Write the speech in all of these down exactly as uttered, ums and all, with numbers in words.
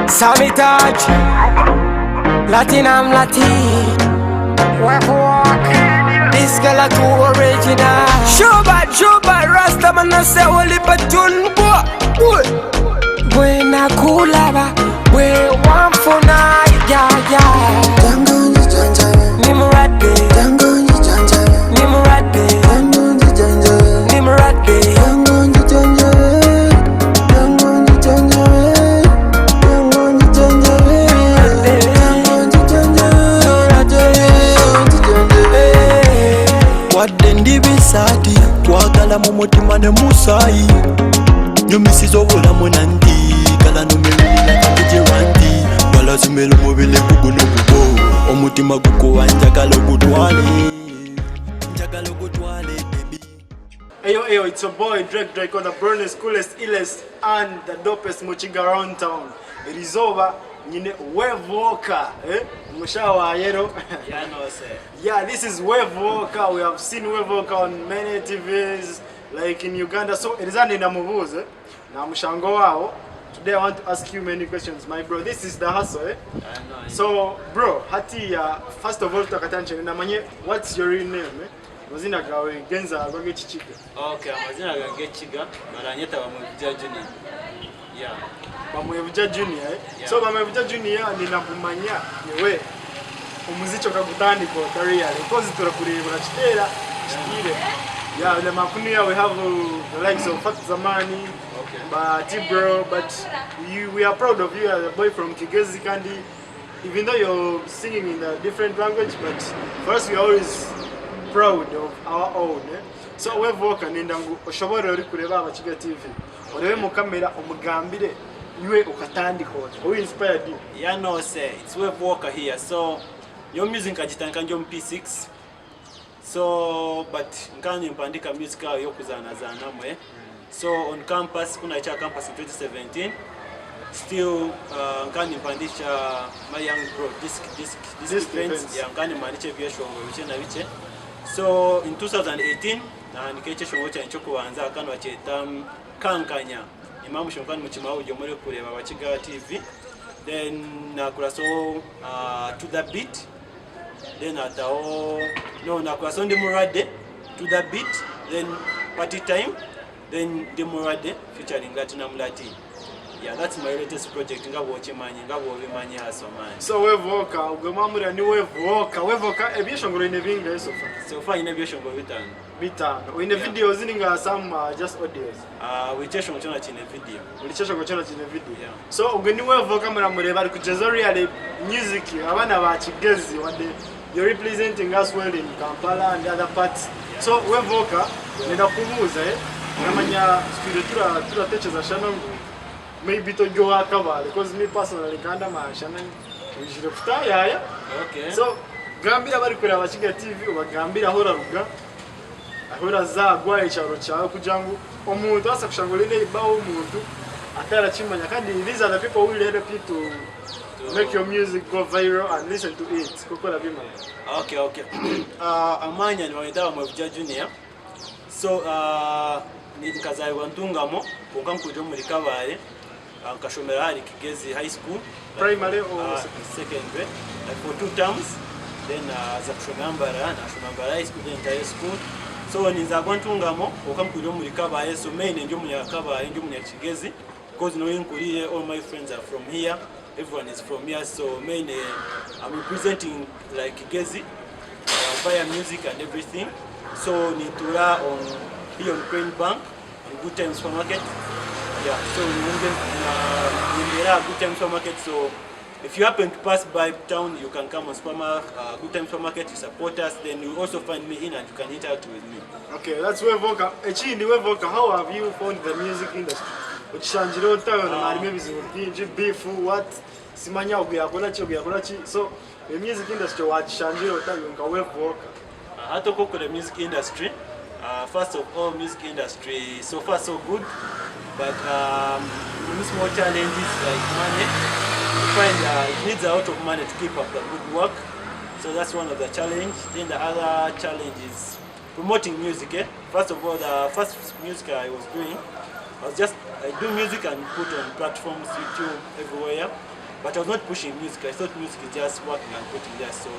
Sammy Touch, Latinum Latin. This girl a too original. Shuba, Shuba, Rasta man, I say only for tune, boy. Boy. Bwe nakulaba, bwe wamfuna, yeah, yeah. Ni murade. Ni murade. Ni murade. Wadde ndi bisaati, kwagala mu mutima ne musaayi. Nyumisiza obulamu nanti, kala numirira kakije wanti. Kala zimira omubiri guguno gugo, omutima gukuba njagala ogutwale. Njagala ogutwale, baby. Hey yo, hey yo, it's your boy Drake Drake, the brightest, coolest, illest, and the dopest mukiga around town. Eri izooba nyine Wave Walker, eh? Omushaho wa yellow. Yeah, no, sir. Yeah, this is Wave Walker. We have seen Wave Walker on many T Vs, like in Uganda. So, eri izooba nenda mubuuze, namushanga owaaho. Today I want to ask you many questions, my bro. This is the hustle, eh? I know, I know. So, bro, hatiya, first of all, tutakatandikira, nenda manye, what's your real name, eh? Amazina gaawe g'enzaarwa g'Ekikiga. Okay, amazina gange g'Ekikiga, baranyeta Bamwebugya Junior. Yeah. Bamwebugya Junior, eh? Yeah. So, Bamwebugya Junior, nina kumanya, iwe, omuziki okagutandika ota really? Because turakureeba orakiteera, kitiire. Yeah, the makunu ya, we have, uh, the likes of Fatu Zamani, okay, ba T-Bro, but you, we are proud of you as a boy from Kigezi, kandi even though you're singing in a different language, but for us, we are always proud of our own, eh? So, Wave Walker, nenda ngu oshoborore ori kureba Abakiga T V, orebe mu kamera, omugambire, iwe okatandika ota? Who inspired you? Yeah, no, sir. It's Wave Walker here. So, nyowe music nkagitandika ndi omu P six. So, but nkaba nimpandika music aho y'okuzaanazaanamu, eh. So, on campus, ku nahikire aha campus in twenty seventeen, still, uh, nkaba nimpandikira my young bro, Disc, Disc, Disc Disc Events. Events. Yeah, nkaba nimpandikira ebyeshongoro bikye na bikye. So, in two thousand eighteen, nahandikaho ekyeshongoro kyangye ky'okubanza, bakaba nibakyeta, um, Kankanya. Nyima y'omushongoro, kandi mukima buri omwe orikureeba Abakiga T V. Then nakurasaho, ah, To The Beat. Then hataho, no, nakurasaho Ndi Murwade, To The Beat. Then Party Time. Then Ndi Murwade featuring Latina Mulati. Yeah, that's my latest project, nga bwokimanye, nga bwobimanye, Hustle Man. So, Wave Walker, ogwo mamurira ni Wave Walker. Wave Walker, ebyeshongoro oine bingahe so far? So far, nyine ebyeshongoro bitaano. Bitaano. Oine, yeah, videos ninga some, uh, just audios? Ah, buri kyeshongoro kyona kiine video. Buri kyeshongoro kyona kiine video. Yeah. So, ogwo ni Wave Walker muramureeba ari kugyezaho really music, abaana ba Kigezi, wadde you're representing us well in Kampala and other parts. Yeah. So, Wave Walker, yeah, nenda kukubuuza, eh, namanya twire tura-, turatekyeza shana ngu maybe toryo owa Kabale, 'cause me personally nkaba ndamanya shana wijire kutayaya. Okay. So, gambira abari kureba Abakiga T V, obagambire ahu oraruga, ahu oraza, ahabwa ekyaro kyawe, kugira ngu omuntu abaasa kushanga ori neighbour w'omuntu atarakimanya, kandi these are the people who will help you to, to make your music go viral and listen to it, nk'oku orabimanya. Okay, okay. Ah, amaani nibanyeta Bamwebugya Junior. So, ah, ni-, nkazaaribwa Ntungamo, kwonka nkurire omuri Kabale. Ah, nkashomera ahari Kigezi High School. Primary or, ah, secondary? Secondary, like, for two terms. Then, ah, nza kushomera Mbarara, nashoma Mbarara High School, then Ntare School. So, ninzaarwa Ntungamo, kwonka nkurire omuri Kabale. So, mainly ndi Omunyakabale, ndi Omunyakigezi, because niho nkuriire, all my friends are from here. Everyone is from here, so mainly I'm representing, like, Kigezi, uh, via music and everything. So, nintuura on, here on Crane Bank, on Good Time Supermarket. Yeah, so, ninge-, na-, nimbeera aha Good Time Supermarket, so if you happen to pass by town, you can come on Superma-, uh, Good Time Supermarket, you support us, then you also find me in and you can interact with me. Okay, that's Wave Walker. Ekindi, Wave Walker, how have you found the music industry? Okishangiire ota? Harimu ebizibu bingi, beef, what? Simanya ogu yakora ki, ogu yakora ki. So, the music industry wagishangiire ota nka Wave Walker? Ah, hati oku okora music industry, ah, first of all, music industry, so far so good, but, um, harimu small challenges like money. You find, uh, it needs a lot of money to keep up the good work, so that's one of the challenge. Then the other challenge is Promoting music, eh? First of all, the first music I was doing, I was just, I do music and put on platforms, YouTube, everywhere. But I was not pushing music. I thought music is just working and putting there. So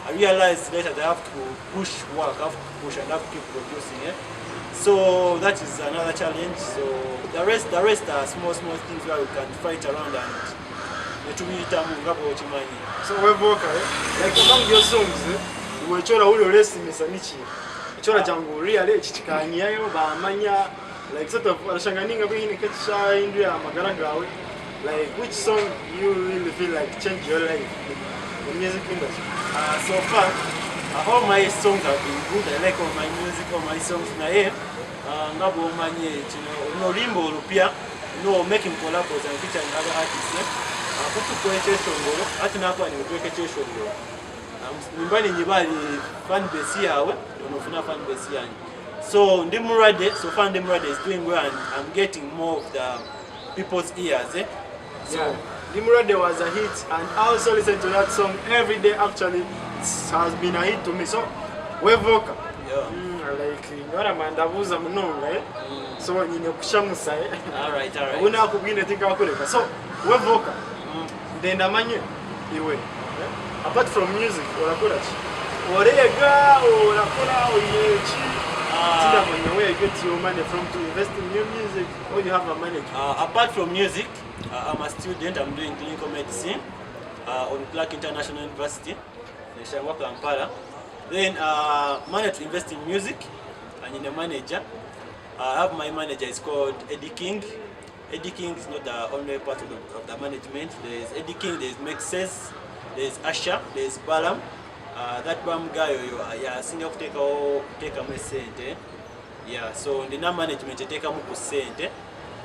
I realized later that I have to push work, I have to push and I have to keep producing, eh? So that is another challenge. So the rest, the rest are small, small things where we can fight around and netubiyitamu nga bw'okimanyi. So, Wave Walker, eh? Like, among your songs, eh? Iwe eki orahurira oresimisa niki? Eki oragira ngu, really, eki kikanyihayo, bamanya, like, sort of, orashanga ninga bwine nk'ekishahindura amagara gawe. Like, which song you really feel like changed your life in the music industry? Uh, so far, uh, all my songs have been good. I like all my music, all my songs. Naye, uh, nga bw'omanye, kino, orurimbo orupya, no making collabos and featuring other artists, eh? Uh, ku tukora ekyeshongoro, hati nakuba nimutweka ekyeshongoro. Um, nimba ninyiba ahari fan base yawe, nofuna fan base yanyu. So, Ndi Murade, so far Ndi Murade is doing well and I'm getting more of the people's ears, eh? So, yeah. Ndi Murade was a hit, and I also listen to that song every day. Actually, it has been a hit to me. So, Wave Walker. Yeah. Mm, like, nyowe arama ndabuuza munonga, eh? Mm. So, nyine kushamusa, eh? All right, all right. Obu nakubwine tinkakureka. So, Wave Walker. Mm. Ndenda manye iwe, eh? Apart from music, orakora ki? Orega, orakora, oyine ki? Ah. Tindamanya where you get your money from to invest in your music, or you have a manager? Uh, apart from music, uh, I'm a student, I'm doing clinical medicine, uh, on Clark International University, Neshangwa Kampala. Then, uh, manage to invest in music, and in a manager. Uh, I have my manager, is called Eddie King. Eddie King is not the only part of the, of the management. There is Eddie King, there is Mexes, there is Asha, there is Balaam. Uh, that Balaam guy oyo, uh, yasinga kutekaho, kutekamu esente. Yeah, so ndina management etekamu ku sente.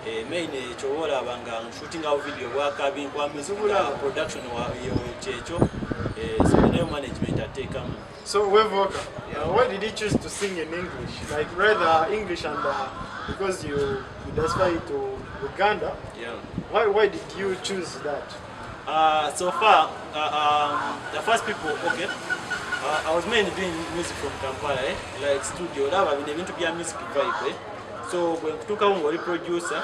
Eh, main ekyo oraba nga nshootingaho video bwakabi, nkuba music, production wa, yo, kyekyo. Eh, so ndinayo management atekamu. So, Wave Walker, yeah, uh, why did you choose to sing in English? Like, rather English and, uh, because you, you diversify to Uganda, yeah, why, why did you choose that? Uh, so far, uh, um, the first people, okay, uh, I was mainly doing music from Kampala, eh? Like studio, oraba bine ebintu bya music vibe, eh? So, bwenkutukaho ngu ori producer,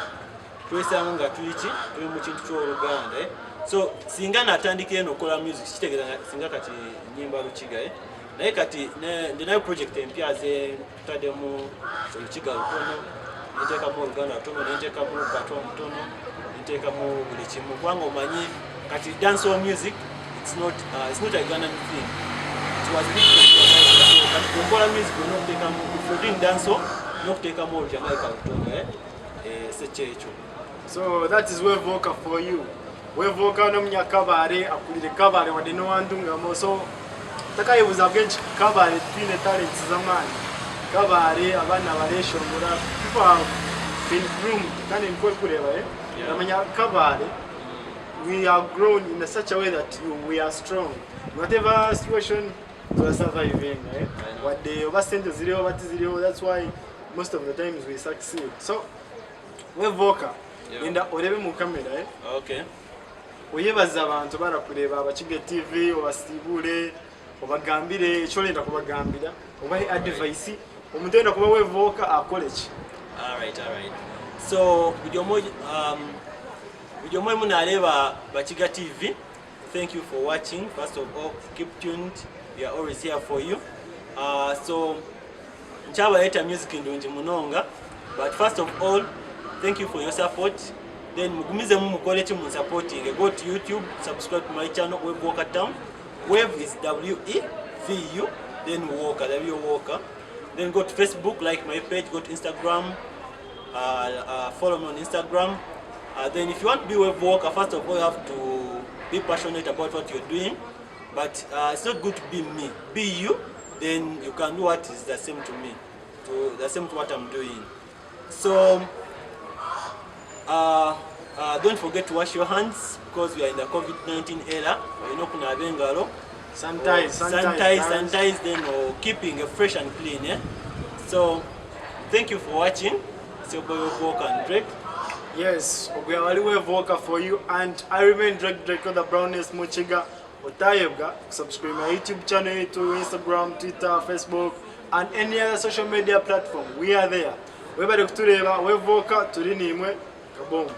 twesanga nga turi ki, turi mu kintu ky'Oruganda, eh? So, singa natandikire nokora music, kitegeeza nga, singa kati nyimba Rukiga, eh? Naye kati, ne, ndinayo project empya ze tutademu Orukiga rutono, nentekamu Oruganda rutono, nentekamu Patwa mutono, nentekamu buri kimu. Kubanga omanye, kati dancehall music, it's not, uh, it's not a Ugandan thing. It was built from Uganda. So, kati kunkora music, olina okutekamu, if you're doing dancehall, olina okutekamu Orujamaika rutono, eh? Eh, so kyekyo. So that is Wave Walker for you. Wave Walker n'omunyakabare, akurire Kabare, wade n'owa Ntungamo. So takayebuza bwenki Kabare twine talents z'amaani. Kabare abaana bareshongora. People have been groomed, kandi nikwo orikureeba, eh? Yeah. Oramanya Kabare, we are grown in a such a way that you, we are strong. Whatever situation, tura surviving, eh? I know. Wade oba sente ziriho, oba tiziriho, that's why most of the times we succeed. So, Wave Walker, yeah, genda orebe mu camera, eh? Okay. Oyebaze abantu barakureba, Abakiga T V, obasibure, obagambire eki orenda kubagambira, obahe advice. Omuntu oyenda kuba Wave Walker akore ki? All right, all right. So, buri omwe, um, buri omwe arimu nareeba Bakiga T V, thank you for watching. First of all, keep tuned. We are always here for you. Uh, so, nkyabareetera music ndungi munonga. But first of all, thank you for your support. Then mugumizemu mukore ki, munsupportinge. Go to YouTube, subscribe to my channel, Wave Walker Town. Wave is W E V U, then Walker, W Walker. Then go to Facebook, like my page, go to Instagram, uh, uh, follow me on Instagram. Uh, then if you want to be Wave Walker, first of all, you have to be passionate about what you're doing. But, uh, it's not good to be me. Be you, then you can do what is the same to me, to the same to what I'm doing. So, uh, uh, don't forget to wash your hands because we are in the COVID nineteen era. Oyine okunaaba engaro. Sanitize, oh, sanitize, sanitize, guys. Sanitize, then, oh, keeping it fresh and clean, eh? So, thank you for watching. It's your boy Wave Walker and Drake. Yes, ogwo yaba ari Wave Walker for you, and I remain Drake Drake, the brownest Mukiga. Otayebwa kusubscribe na YouTube channel yaitu, Instagram, Twitter, Facebook, And any other social media platform, we are there. Webare kutureeba, webare kuba turi naimwe. Kabongo.